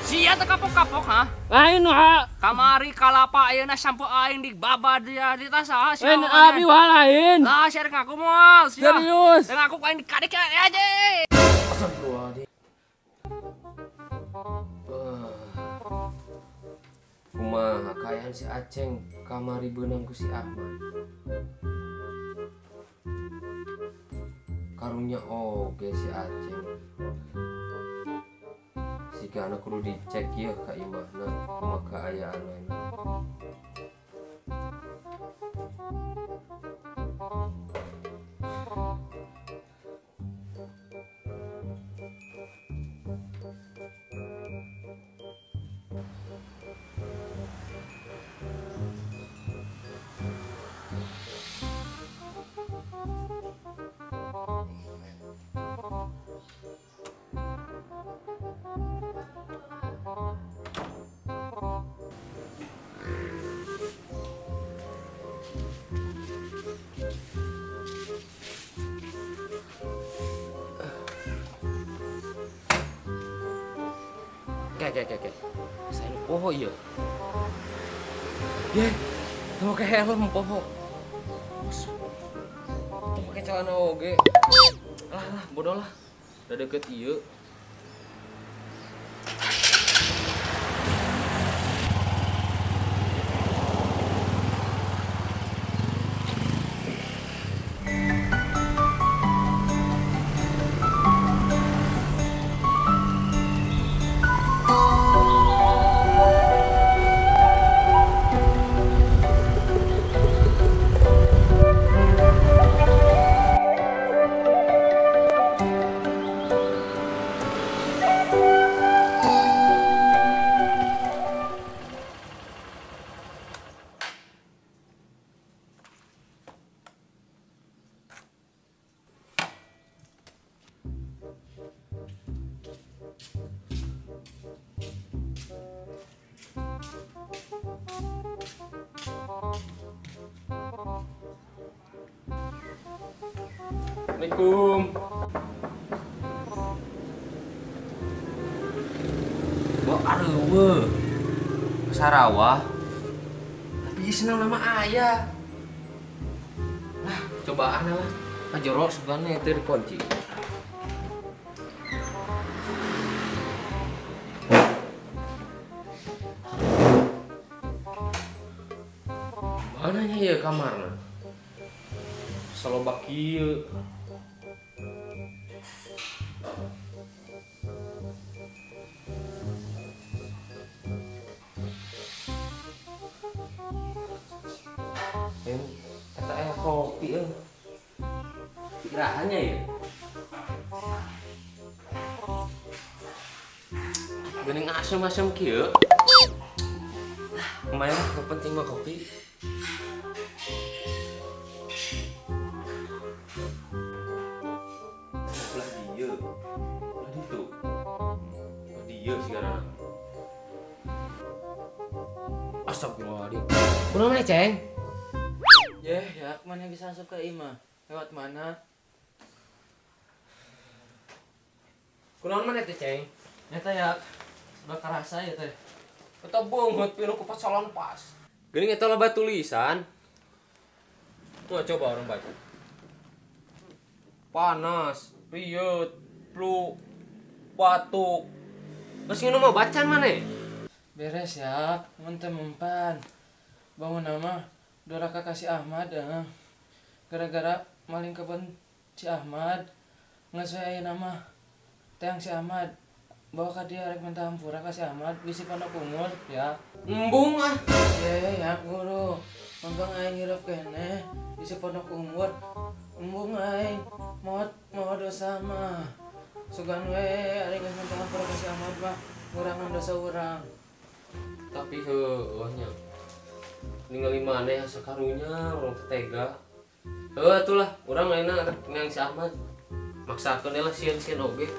Sia teh kapok-kapok ha? Lain wa. Kamari kalapa ayeuna sampo aing di babad dia di tas saha sia. Lain abi wa lain. Lah sia rek ngaku moal sia. Serius. Rek ngaku aing dikadek aja. Astagfirullahaladzim. Kumaha kaayaan si Aceng kamari beunang ku si Ahmad. Karunya oge si Aceng. Sigana kudu dicek ieu ka imahna kumaha kaayaanana. Oke. Saya poho iya. Ye, teu make helm poho. Teu make celana oge. Lah, bodoh lah. Udah deket ieu. Assalamualaikum. Wah, areueuh. Sarawah. Tapi senang nama ayah. Lah, cobaan lah. Kajero sebenarnya itu dikunci. Mananya ya kamarna? Salobak kieu. Eta aya kopi euy. Irahannya ya. Geuning asem-asem kieu. Lumayan lah, penting mah kopi. Belah dieu. Belah ditu. Belah dieu sigana. Astagfirullahaladzim. Kunaon maneh, Ceng? Yeh, ya, mana bisa masuk ke imah? Lewat mana? Kunaon maneh teh, Ceng? Nyata ya, bakal rasa ya teh. Eta beungeut pinuh ku pasalon pas. Geuning eta loba tulisan. Wah, coba orang baca. Panas, rieut, flu, batuk. Terus ngeuneuh mah bacaan maneh? Beres ya, mun teu mempan. Bangun nama doraka ka si Ahmad gara-gara maling kebun si Ahmad geus we ayeuna mah teang si Ahmad bawa ka dia rek minta hampura ka si Ahmad bisi pondok umur ya. Embung ah. Ye ya guru mambang aing hirup keneh bisi pondok umur embung aing maot maot dosa mah sugan we ari geus minta hampura ka si Ahmad mah ngurangan dosa urang. Tapi heueuh nya ningali maneh asa karunya urang teh tega. Heuh atulah urang lainna rek ngang si Ahmad. Maksakeun lah sieun-sieun oge.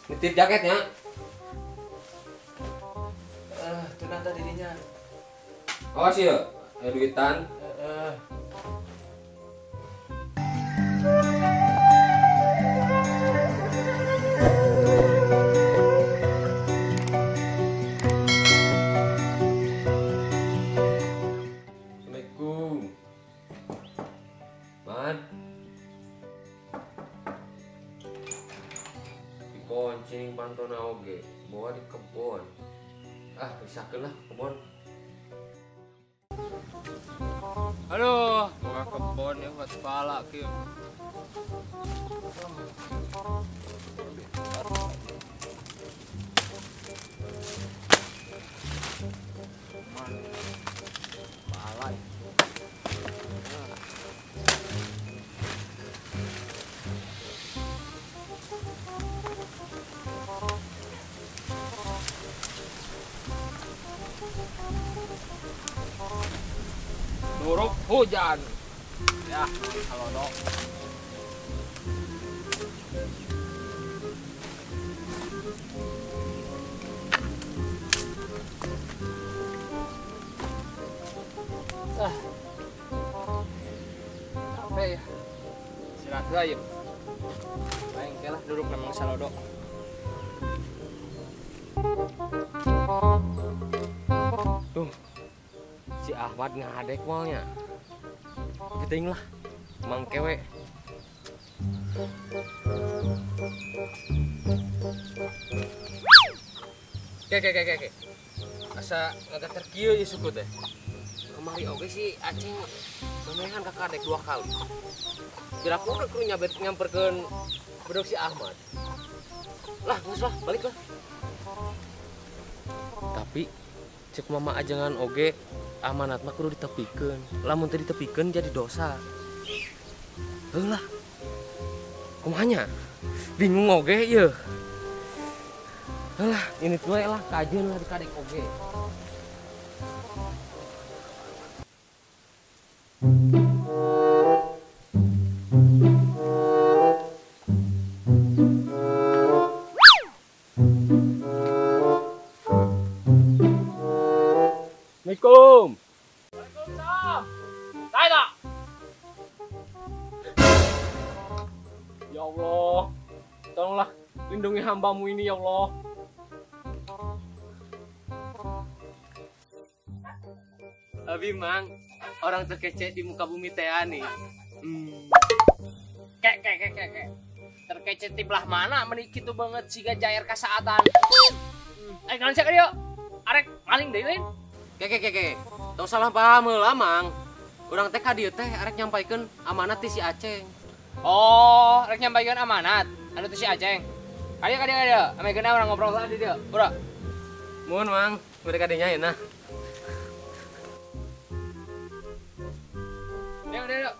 Nitip jaketnya. Tunang tadi dinya. Awas ieu, aya duitan. Heeh. Cining pantona oge, bawa di kebon. Ah, risakeun lah kebon. Aduh, boga kebon ya buat kepala kieu. Kepala. Nuruk hujan. Ya, kalau dok. Ah. Capek ya. Istirahat lah yuk. Main lah duduk memang salodok. Tuh. Si Ahmad ngadek malnya. Geting lah, mang kewe. Ke. Asa ngagater kieu ieu suku teh. Kemari oge si Aceng memehan ka kadek 2 kali. Kira kudu kudu nyabet nyamperkeun bedog si Ahmad. Lah, geus lah, balik lah. Tapi cek mama ajangan oge amanat mah kudu ditepikeun. Lamun teu ditepikeun jadi dosa. Heuh lah. Kumaha nya? Bingung oge ieu. Heuh lah, ini we lah kajeun lah dikadek oge. Assalamualaikum. Waalaikumsalam. Saya tak. Ya Allah, tolonglah lindungi hambamu ini ya Allah. Abi mang, orang terkece di muka bumi teh nih. Kek. Terkece ti belah mana meni kitu banget siga jair kasaatan. Ayo kalian siapa dia? Arek maling deui lain. Keke. Tong salah paham heula mang. Urang teh ka dieu teh arek nyampaikeun amanat ti si Aceng. Oh, arek nyampaikeun amanat anu ti si Aceng. Kadieu kadieu. Ame geuna urang ngobrol lah di dieu. Bro. Mun mang, bade kadinya ayeuna. Dieu.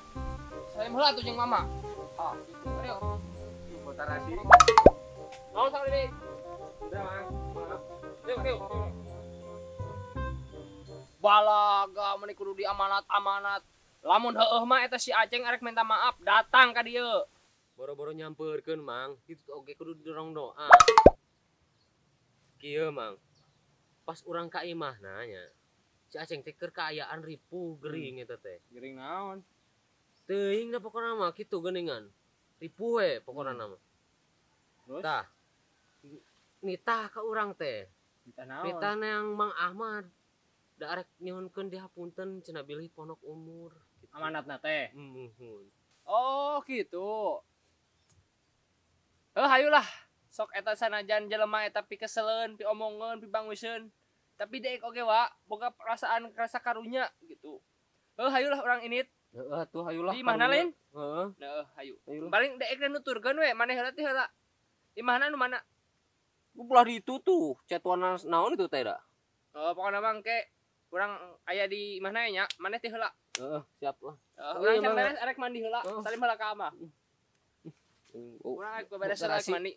Salim heula atuh jeung mama. Ah, gitu. Kadieu. Botarasi. Naon sakali deui? Udah mang. Maaf. Dieu. Balaga meni kudu di amanat-amanat. Lamun heueuh mah eta si Aceng arek minta maaf datang ka dieu. Boro-boro nyamperkeun mang, kitu oge kudu didorong doa. Kieu mang. Pas urang ka imahna nya. Si Aceng teh keur kaayaan ripuh gering eta teh. Gering naon? Teuing da pokona mah kitu geuningan. Ripuh we pokona mah. Terus? Tah. Nitah ka urang teh. Nitah naon? Nitah yang Mang Ahmad. Da arek nyuhunkeun dihapunten cenah bilih ponok umur gitu. Amanatna teh. Muhun. Oh, gitu. Heuh hayulah. Sok eta sanajan jelema eta pikeseleun, piomongeun, pibanguseun. Tapi deek oge wa boga perasaan rasa karunya gitu. Heuh hayulah urang init. Heeh tuh hayulah. Di mana lain? Heeh. Heeh hayu. Paling deek nuturkeun we maneh heula teh heula. Di mana nu mana? Ku belah ditu tuh, catuan naon itu teh da? Oh, pokona mah engke urang aya di mana nya, maneh teh heula. Heeh, siap lah. Urang can beres arek mandi heula, salim heula ka amah. Urang arek beres arek mandi.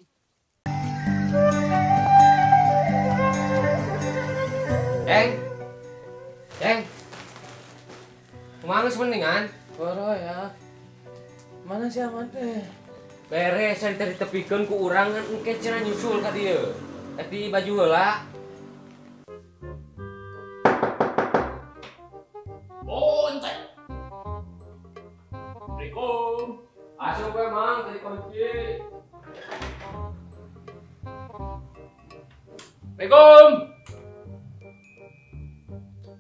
Eng. Eng. Kumaha geus mendingan? Boro ya. Mana si Ahmad teh? Beres ari tadi ditepikeun ku urang kan engke cenah nyusul ka dieu. Rek di baju heula. Bonceng. Assalamualaikum. Asup we mang tadi kunci. Assalamualaikum.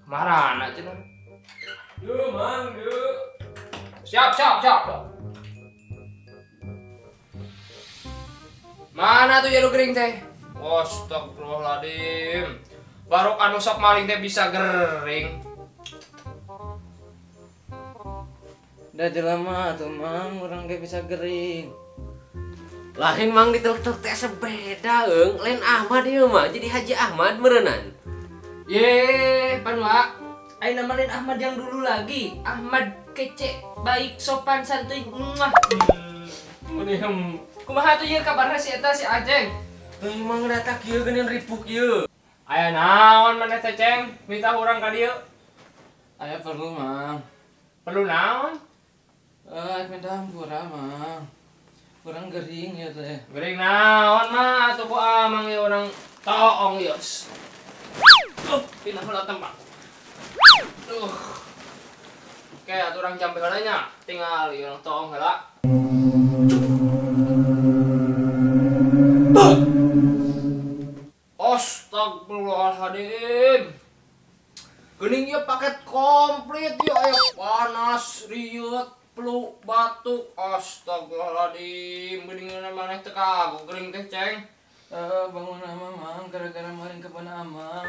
Kemana cenah? Duh mang, duh. Siap. Mana tuh ya nu gering teh? Astagfirullahaladzim. Baru anu sok maling teh bisa gering. Da jelema atuh Mang, urang ge bisa gering. Lain Mang ditelek-telek teh asa beda eung, lain Ahmad ieu mah, jadi Haji Ahmad meureunnan. Ye, pan wa. Ayeuna mah lain Ahmad yang dulu lagi. Ahmad kece, baik, sopan, santuy. Muah. Kumaha tuh ieu kabarna si eta si Aceng? Teuing Mang data kieu geuning ripuk ieu. Aya naon maneh teh Ceng? Minta urang ka dieu. Aya perlu Mang. Perlu naon? Minta hampura Mang. Urang gering ya teh. Gering naon mah atuh ku amang ieu urang toong ieu. Pindah heula tempat. Oke, atuh urang jampe heula nya. Tinggal ieu urang toong heula. Astagfirullahaladzim. Geuning ieu paket komplit ieu aya panas, rieut, flu, batuk. Astagfirullahaladzim. Geuning maneh teu kagok geuning teh, Ceng. Bangun ama Mang, gara-gara maling kebon amang.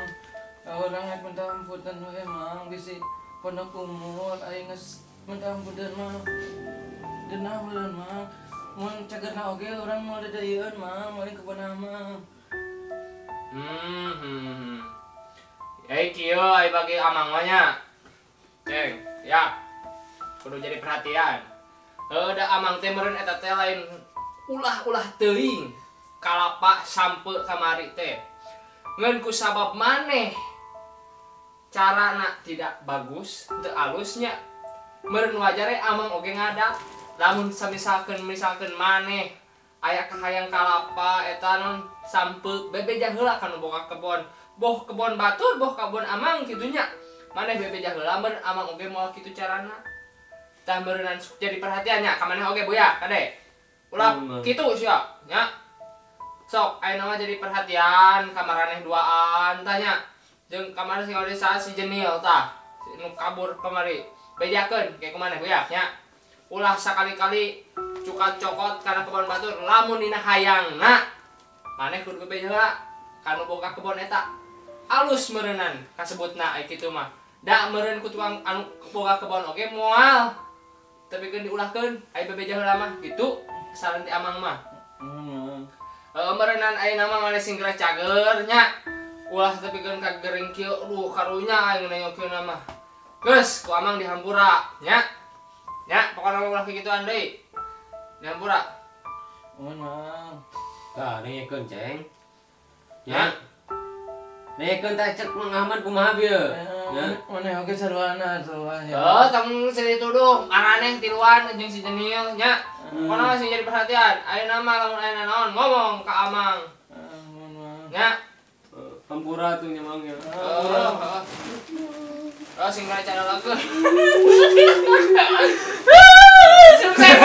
Urang rek minta ampunan we Mang, bisi pondok umur aing geus minta ampunan mah. Denah meureun Mang. Mun cagerna oge urang moal deudeuieun Mang, maling kebon amang. Kieu ai bagi amang mah nya. Ceng, ya. Kudu jadi perhatian. Heuh da amang teh meureun eta teh lain ulah-ulah teuing. Kalapa sampe kamari teh. Ngan ku sabab maneh carana tidak bagus, teu alusnya. Meureun wajare amang oge ngadak. Lamun samisalkeun misalkeun maneh aya kahayang kalapa eta non sampe bebeja heula kana boga kebon. Boh kebon batur, boh kebon amang kitu nya. Maneh bebeja heula meureun amang oge moal kitu carana. Tah meureunnan jadi perhatian nya ka maneh oge Buya, kade. Ulah kitu sia nya. Sok ayeuna mah jadi perhatian ka maraneh duaan tah nya. Jeung kamari sing ode saha si Jenil tah, si nu kabur kamari. Bejakeun ke kumaneh Buya nya. Ulah sakali-kali cukat cokot kana kebon batur lamun dina hayangna maneh kudu bebeja heula kanu boga kebon eta. Alus meureunnan kasebutna ai kitu mah. Da meureun ku tukang anu boga kebon oge moal. Tapi keun diulahkeun ai bebeja heula mah kitu saran ti amang mah. Meureunnan ayeuna mah maneh sing geura cager nya. Ulah tepikeun ka gering kieu, aduh karunya aing nengokeun mah. Geus ku amang dihampura nya. Nya, pokona mah ulah kikituan deui. Dihampura. Mun Mang. Tah nengekeun Ceng. Nya. Nengekeun tah cek Mang Ahmad kumaha bieu? Nya. Maneh oge sarwana atuh. Heuh, tong silih tuduh, araneh tiluan jeung si Jenil nya. Pokona mah sing jadi perhatian. Ayeuna mah lamun aya naon ngomong ka amang. Mun Mang. Nya. Hampura tuh nya Mang nya. Heeh. Oh, sing cara lagu. Sukses.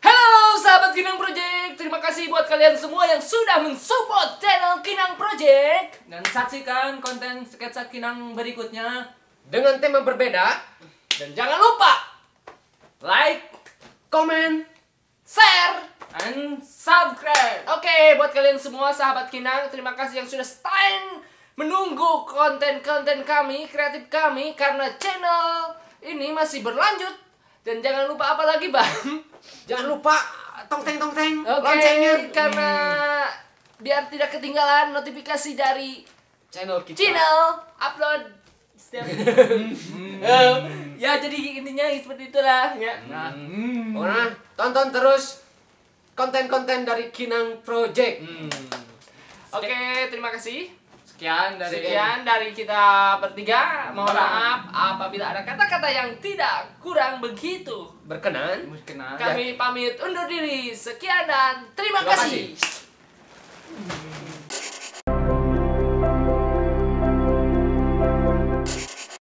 Halo sahabat Kinang Project, terima kasih buat kalian semua yang sudah mensupport channel Kinang Project dan saksikan konten sketsa Kinang berikutnya dengan tema berbeda. Dan jangan lupa like, comment, share, and subscribe. Oke, buat kalian semua sahabat Kinang, terima kasih yang sudah stand menunggu konten-konten kami, kreatif kami, karena channel ini masih berlanjut. Dan jangan lupa apa lagi, Bang? Jangan lupa tong teng tong teng, okay, loncengnya, karena biar tidak ketinggalan notifikasi dari channel kita. Channel upload setiap ya jadi intinya seperti itulah ya. Nah, pokoknya tonton terus konten-konten dari Kinang Project. Oke, terima kasih. Sekian dari kita bertiga. Mohon maaf apabila ada kata-kata yang tidak kurang begitu berkenan. Kami pamit undur diri. Sekian dan terima kasih.